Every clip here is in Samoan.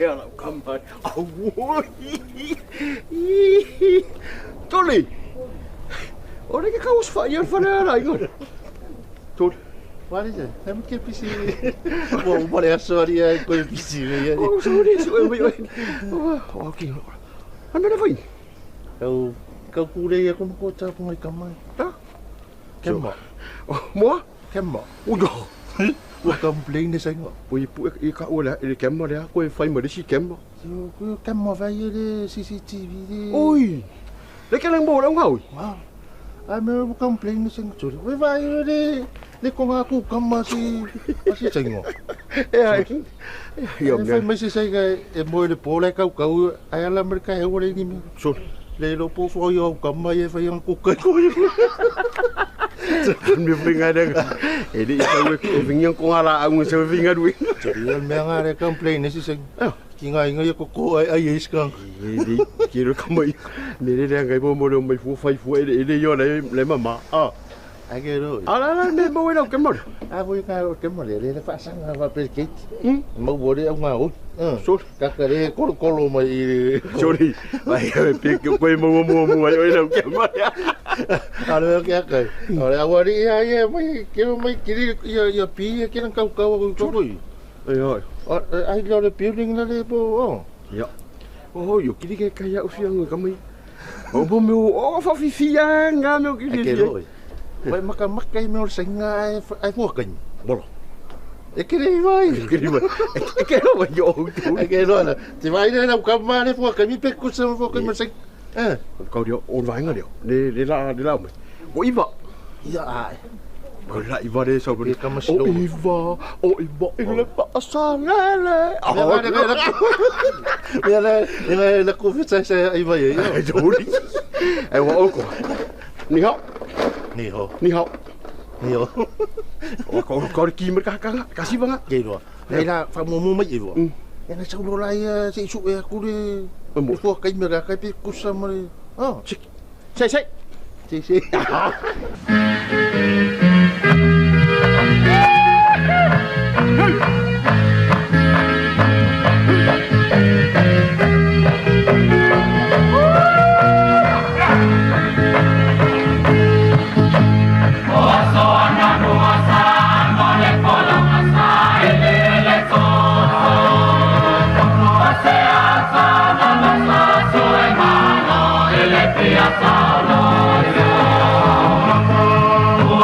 Ala kama. Au. Toli. O le ke kau sfa ia fa la ingo. Toli. Wale se, na ke pisi. Mo mo le aso ari ai ko pisi me ia. O sorry, so e mai. O ki. Ana le fai. Kau kau kure ia ko ko ta ko mai kama. Ta. Kemma. Mo? Kemma. O yo. Ua complain ne senga. Oi pu e ka o le le kemma le ko e fai ma le si kemma. So ko kemma vai le CCTV le. Oi. Le ke lang mo le ngau. Ma. Ai me ua complain ne senga. So we vai le le ko ngā ku kama si si senga. E ai. Ia me. Fai mai se senga e mo le po le kau kau ai ala Amerika e ore ni me. So le lo po fo yo kama ye fai ang ku kai ko. Me finga le. E le i e finga ko ngala au se finga dui. Ia mea ngā re complain ne si senga. Ki ngā inga ia ko ai ai iskang. E le ki ro kama i. Me le le ngai mo mo le mai fu fai fu e le yo le le mama. Ah. Ai ke ro. Ala ala me mo le ke mo. A voi ka o ke mo le le fa sanga va per ke. Mo bo le au ngā o. So ka ka le kolo kolo mai i. Sorry. Ai e pe ke ko mo mo mo ai le ke mo. Ala ke kai. Ora awari ia ia mai ke mai kiri ia ia pi ke nang kau kau ko ko. Ai ai. Ai le building le po o. Ia. Oh yo kiri ke kai au fianga ka mai. O bo me o fa fi fianga me kiri. Ke ro. Vai maka maka i me o senga ai fua kai. Bolo. E kere vai. E kere vai. E kere vai yo. E kere na. Te vai na ka ma le fua kai mi pe ku se fua kai ma seng. Eh. Kau dia on vai nga dia. Le le la le la mai. O iva. Ia ai. Ko la iva le sa bo. O iva, o iva i le pa sa le le. O le le. Me le le le ku fi sa sa iva ye. E jori. E wa o ko. Ni hao. Ni hao. Ni hao. Ni hao. O ko ko ki me ka ka ka si vanga. Ke roa. Nei la fa mo mo mai iwa. E na sau lo lai se isu e ku le. Mo fua kai me ka kai pe ku sa mo le. Oh. Sei sei. Sei sei. Ua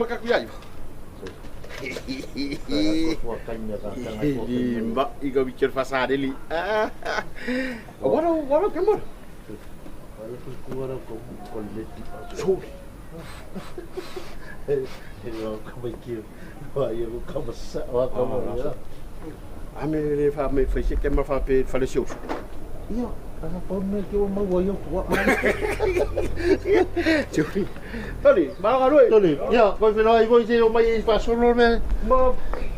makaku ia. Ma iga wicher fasadeli. Waro waro kemor. Sorry. Ame fa me fa se kemar fa pe fa le sios. Ia, ana pa me ke o mau ia ko. Sorry. Toli, ma ga roi. Toli, ia, ko fe noi voi te o mai fa solo me. Ma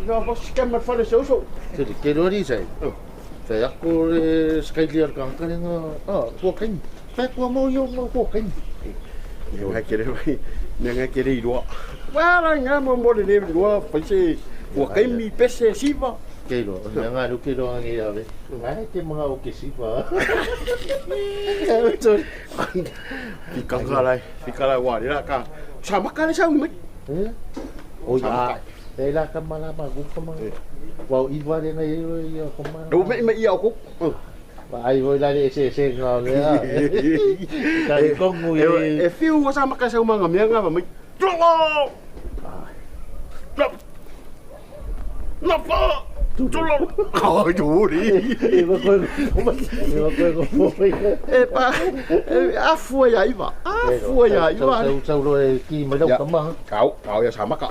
na fa se kemar fa le sios. Te ke rori sai. Fe ako le skailia ka ka nga. Ah, ko kain. Fe ko mo yo mo ko kain. Ngai kere mai, ngai kere i roa. Wara ngā mo mo le roa fa se ua kaimi pese siva. Ke ro, nga ru ke ro ngi ya le. Ngai ke mga o ke siva. E to. Fikanga lai, fikala wa le la ka. Sa makale sa mai. Eh? O ya. E la ka mala ma ku ka ma. Wa i wa le ngai ia ko ma. Ro me me ia ko. Ai voi la le se se ngā le a. Ka kongu e. E fiu wa sa makale sa manga mea ngā mai. Tulo! Napa! Tulo! Ai duri. E va ko e va ko E pa afua ia iva. Afua ia iva. Sau sau ro e ki mai lau ka ma. Kau, kau ia sama ka.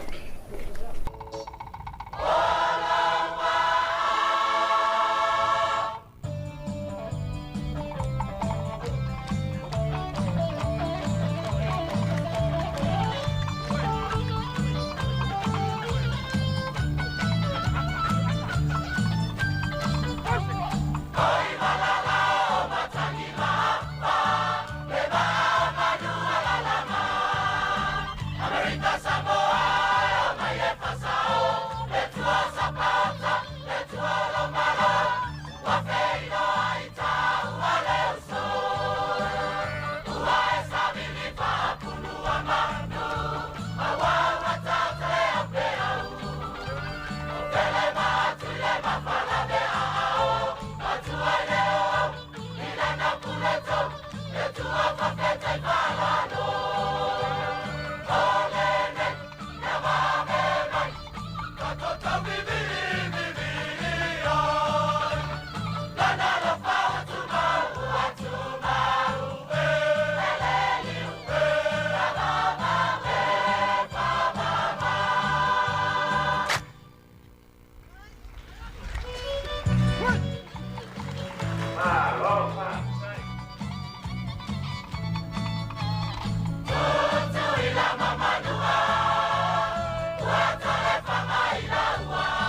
Mama.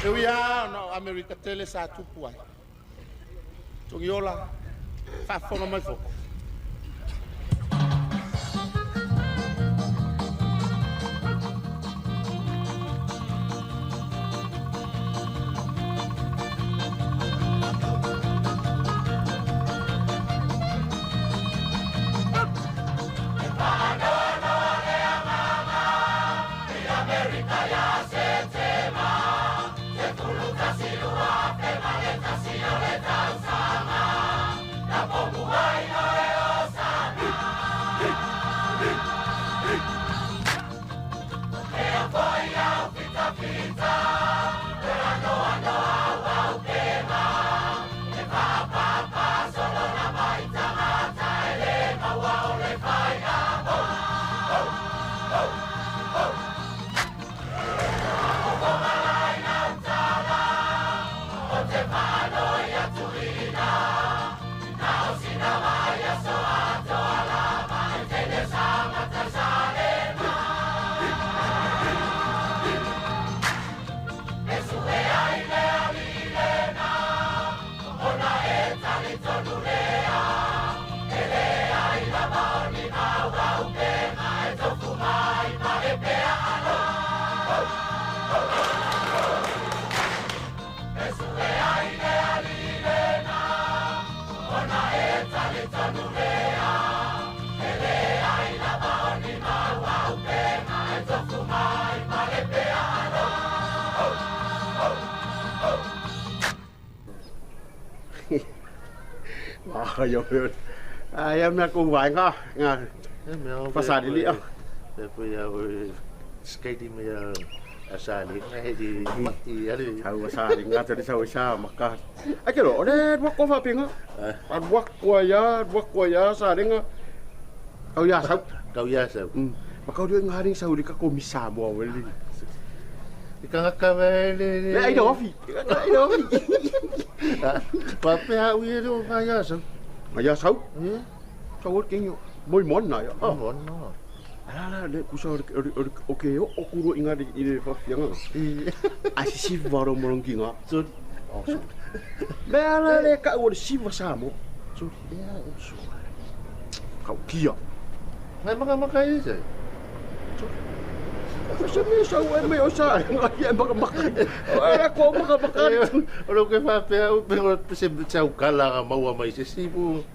E ui lava ona o Amerika tele sa tupu ai. Togiola, faafofoga mai foi. Ah, yo ai am na ko vai nga nga pasari li ah. Skate me asali nga he di mati ali. Sau asali nga tadi sau sa maka. Ai ke lo ore wa ko fa pinga. Wa wa ya sa ringa. Kau ya sau. Kau ya sau. Maka dia ngaring sau di ka komisa mo weli. Ika ka weli. Le ai do fi. Ai do fi. Pa pe ha ui ro nga ya sau. Nga ya sau. Sau ot kinyo. Moi mon na ya. Mon no. Ala le kusa o ke o kuro inga i le fafianga. A si varo molongi nga. So. Me ala le ka o si va sa mo. So ya so. Kau kia. Ngai maka maka i se. So me sa o me o sa nga ia maka maka. Ala ko maka maka. O lo ke fa pe o pe se tau kala maua mai se sibu.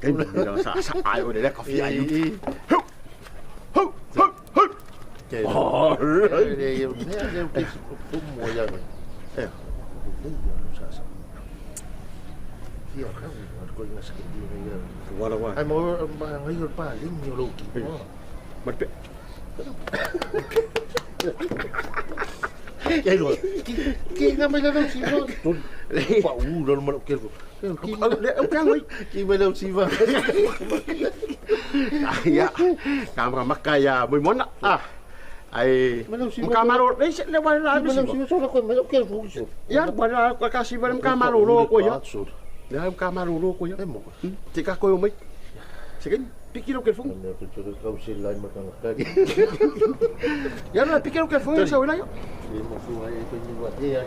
Kai me sa sa ai o le ka fi ai. Oh, le le ke mo ya. Eh. Ia ka ko ina sa ki ni ya. Wala wa. Ai mo ngai o pa ling ni lo ki. Ma pe. Ke lo. Ki nga mai la si lo. Pa u lo mo ke lo. Ki le o ka ngai. Ki mai lo si va. Ya. Ka makaya moi mona. Ah. Ai kamaro le le wa la si so ko me ke fu so. Ya wa la ka si va kamaro lo ko ya. Ya kamaro lo ko ya. Te ka ko mai. Se ke pikiro ke fu. Me ko ka si lai ma ka. Ya la pikiro ke fu sa wala yo. Le mo fu ai ko ni wa te ya.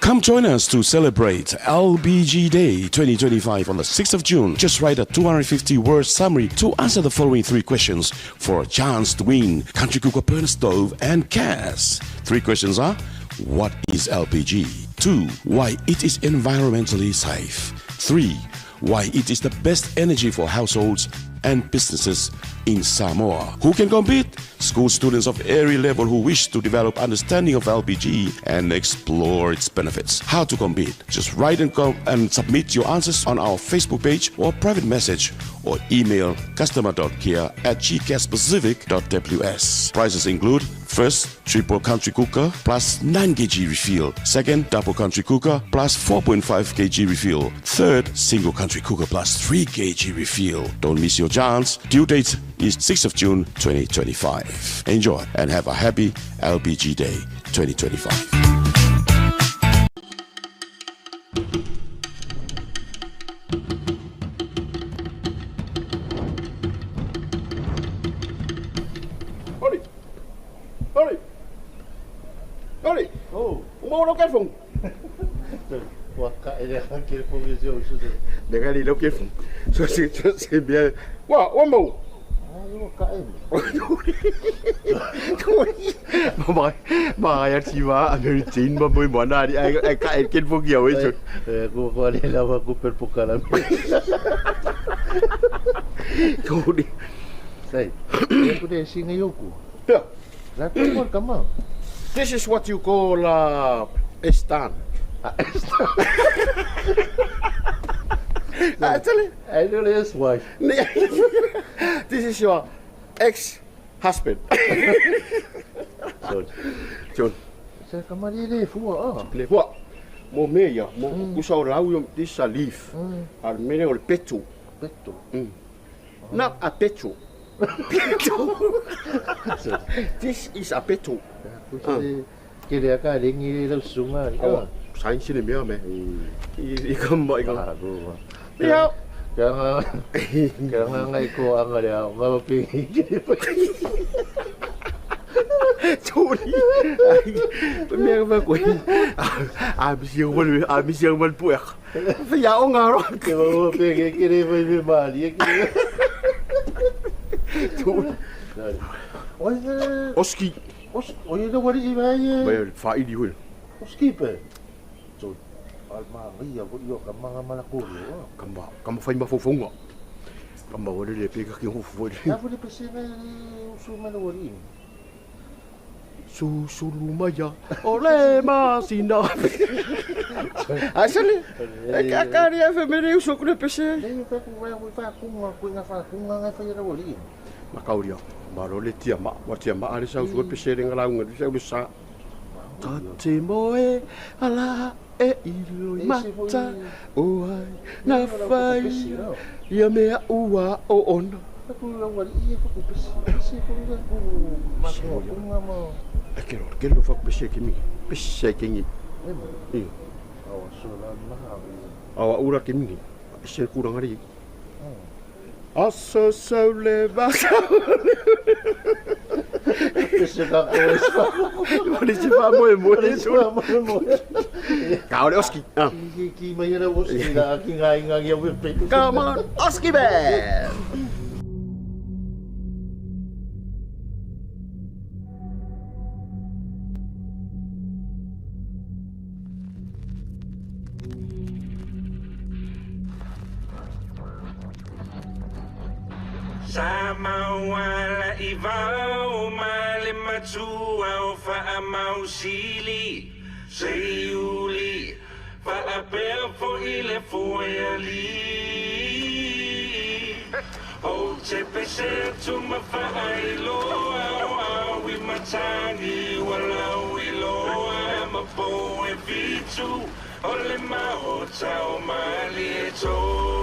Come join us to celebrate LBG Day 2025 on the 6th of June. Just write a 250-word summary to answer the following 3 questions for a chance to win Country Cooker Perner Stove and cash. 3 questions are: what is LPG? 2, why it is environmentally safe? 3, why it is the best energy for households and businesses in Samoa. Who can compete? School students of every level who wish to develop understanding of LPG and explore its benefits. How to compete? Just write and submit your answers on our Facebook page or private message or email customer.care@ggaspacific.ws. Prizes include: first, triple country cooker plus 9 kg refill. Second, double country cooker plus 4.5 kg refill. Third, single country cooker plus 3 kg refill. Don't miss your chance. Due date is 6th of June 2025. Enjoy and have a happy LPG Day 2025. Oli. Oli. Oli. Oh. Mo lo ke fong. Wa ka ele ha ke fong e seo se. Le ga lo ke fong. So c'est bien. Wa wa mo. Ah, yo ka e. Ma ma ya ti wa a me tin ma mo mo na di ai ai ka e ke fong ya we so. Eh, ko ko le la wa ku per pokala. Ko di. Sai. E ku de singa yoku. Yeah. La ku kama. This is what you call a stand. Actually, I know this wife. This is your ex-husband. So, John. Se kama le fua ah. Le fua. Mo me ya, mo kusa lau yo this a leaf. Al mene o le petu. Petu. Not a petu. Petu. This is a petu. Ke le ka ringi le sunga. Oh, sain sine mea me. I ka mo i ka. Ya. Kaya nga ko ang ala, mapingi. Tony. Mea ka koe. A mi siang wal a mi siang wal puek. Fa ya o ngaro. Ke mapingi kiri pa mi mali. Tony. Oi Oski. Os oi le wari i vai. Mai fa i di hul. Oski pe. So al ma ria ko io ka manga mala ko. Kamba kamba fai ma fofonga. Kamba wale le peka ki ho fo. Ya fo le pese me usu me le wari. Su su lumaya. Ole ma sina. Asale. Ka ka ri fa me le usu ko le pese. Le fa ku wa ku fa ku nga ku nga fa ku nga nga fa ira wari. Ma kauria. Ma ro le tia ma wa tia ma ale sa usu pese le ngala unga le sa le sa. Ta te moe ala e ilo mata o ai na fai ia mea ua o ona. Ku la wari i fa ku pese. Se ku nga ku ma ku nga ma. E ke ro ke lo fa pese ke mi. Pese ke ni. E mo. I. Awa so la ma. Awa ura ke mi. Se ku rangari. Aso so le ba. Pese ka ko sa. Wale si fa mo e mo. Se fa mo mo. Ka ole oski. Ah. Ki ki mai era oski la ki ngai ngai ia pe. Come on, oski man. Samawala ivao male matua o faamausili seiuli faapea fo'i le foeali o te pese atu ma faailoa o aui matagi walau iloa ma po e fitu o le maota o malietoa.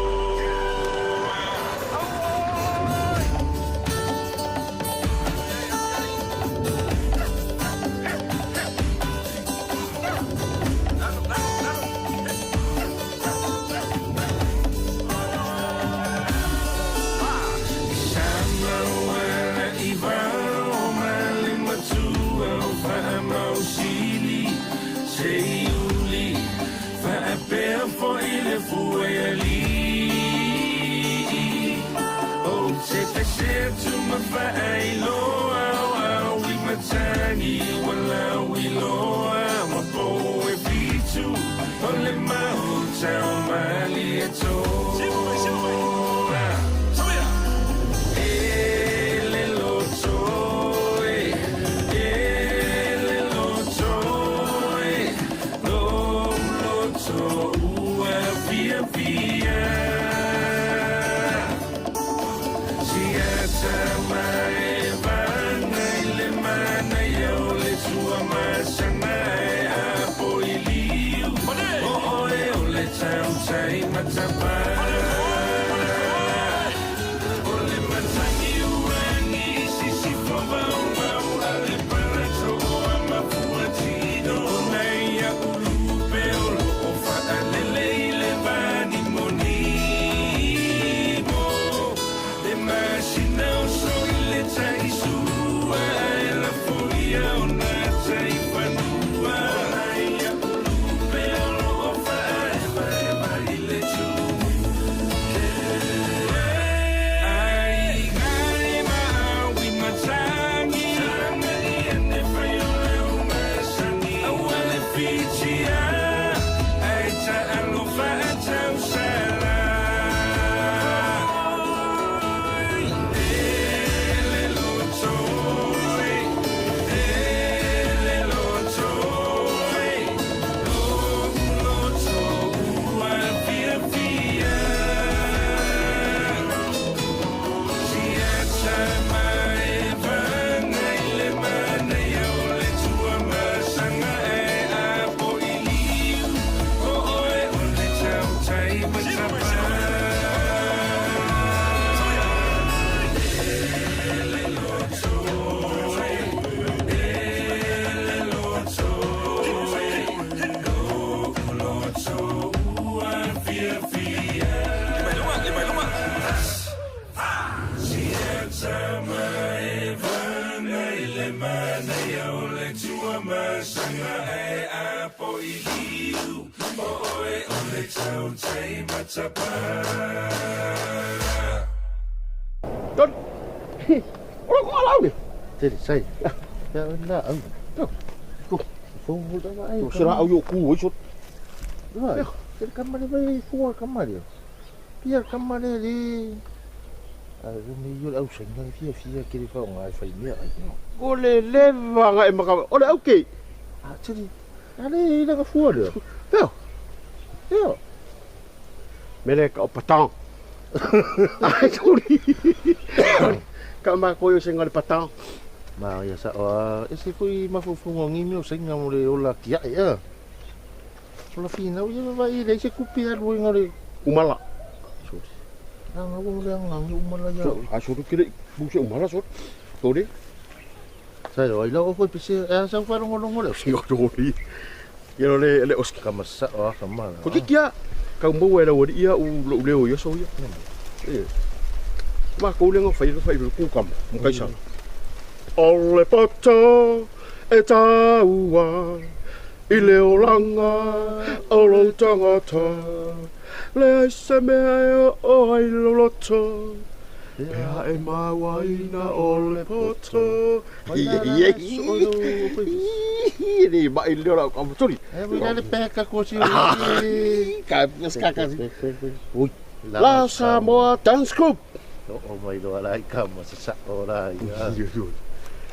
Saga e a po i liu O oe o le tautai matapala. Tol. Ora ko alau ni. Tele sai. Ya la au. Fo da ai. Sera au yo ku oi so. Vai. Tele kamare vai fua kamare. Pia kamare li. A mi yo au senga fia fia ke le fa ngai fai mea ai. Ko le leva ngai maka. O le au ke. A tele. Ale i la fua le. Teo. Teo. Mele ka o patang. Ai tuli. Ka ma ko yo senga le patang. Ma ia sa o e se foi mafufunga ngimi o senga mo le ola kia ia. Ola fina o ia vai le se kupi a luenga le Umala. Sorry. Nanga o le anga ngi umala ia. A so kire bu se umala so. Toli. Sai o ila o foi pise e sa fa rongo rongo le. Singa toli. Ia le le oski. Ka masa o ka mala. Ko kia ka mo e la wori ia u lo leo ia so ia. E. Ma ko le ngo fai fai ku kam. Mo kai sa. O le poto e taua i le olanga o lo tangata le ai se mea e o ai lo loto pea e mawaina o le poto. Ni ma i le ora ka moturi. E mo le peka ko si. Ka ska ka. Ui. La Samoa Dance Group. O mai do ala i ka mo sa ora ia.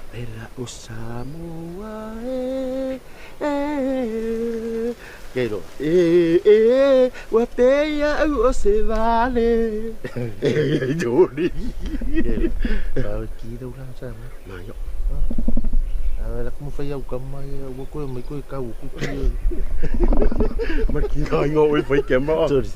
Ela o Samoa e e Ke e e wa te ia au o se vale. E jori. Ka ki do la sa. Ma yo. A la como fai au ka mai o ko mai ko ka u ku. Ma ki ka ngo e fai ke ma. Sorry.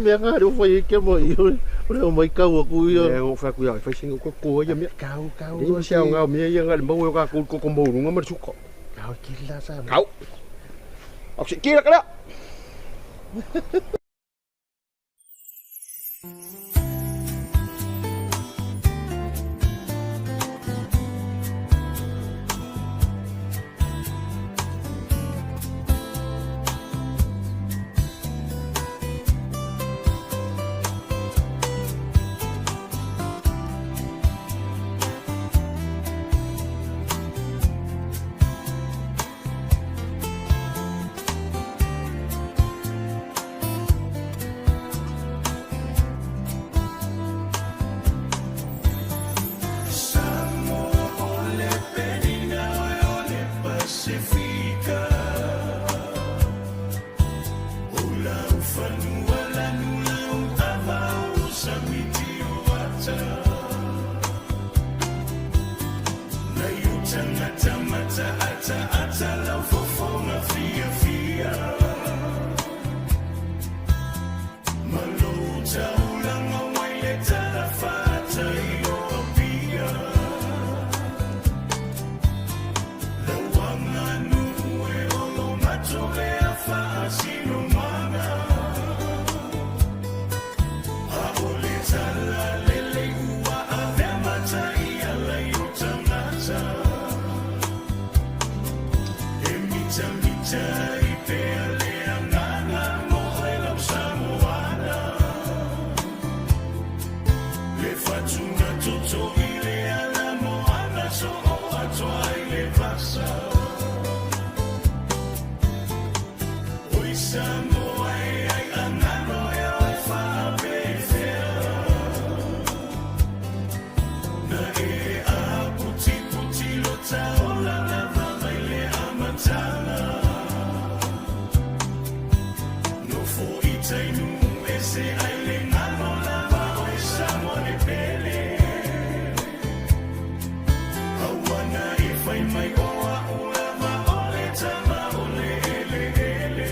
Me nga ro fai ke mo i. O mai ka u ku ia. E o fa ku ia fai singo ko ko ia me. Kau kau. Ni se nga me ia nga mo ka ku ko mo runga ma suka. Kau ki la sa. Kau. Au se kira kala. Mai o a ula ma o le tama o le ele ele.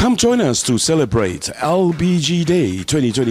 Come join us to celebrate LBG Day 2025.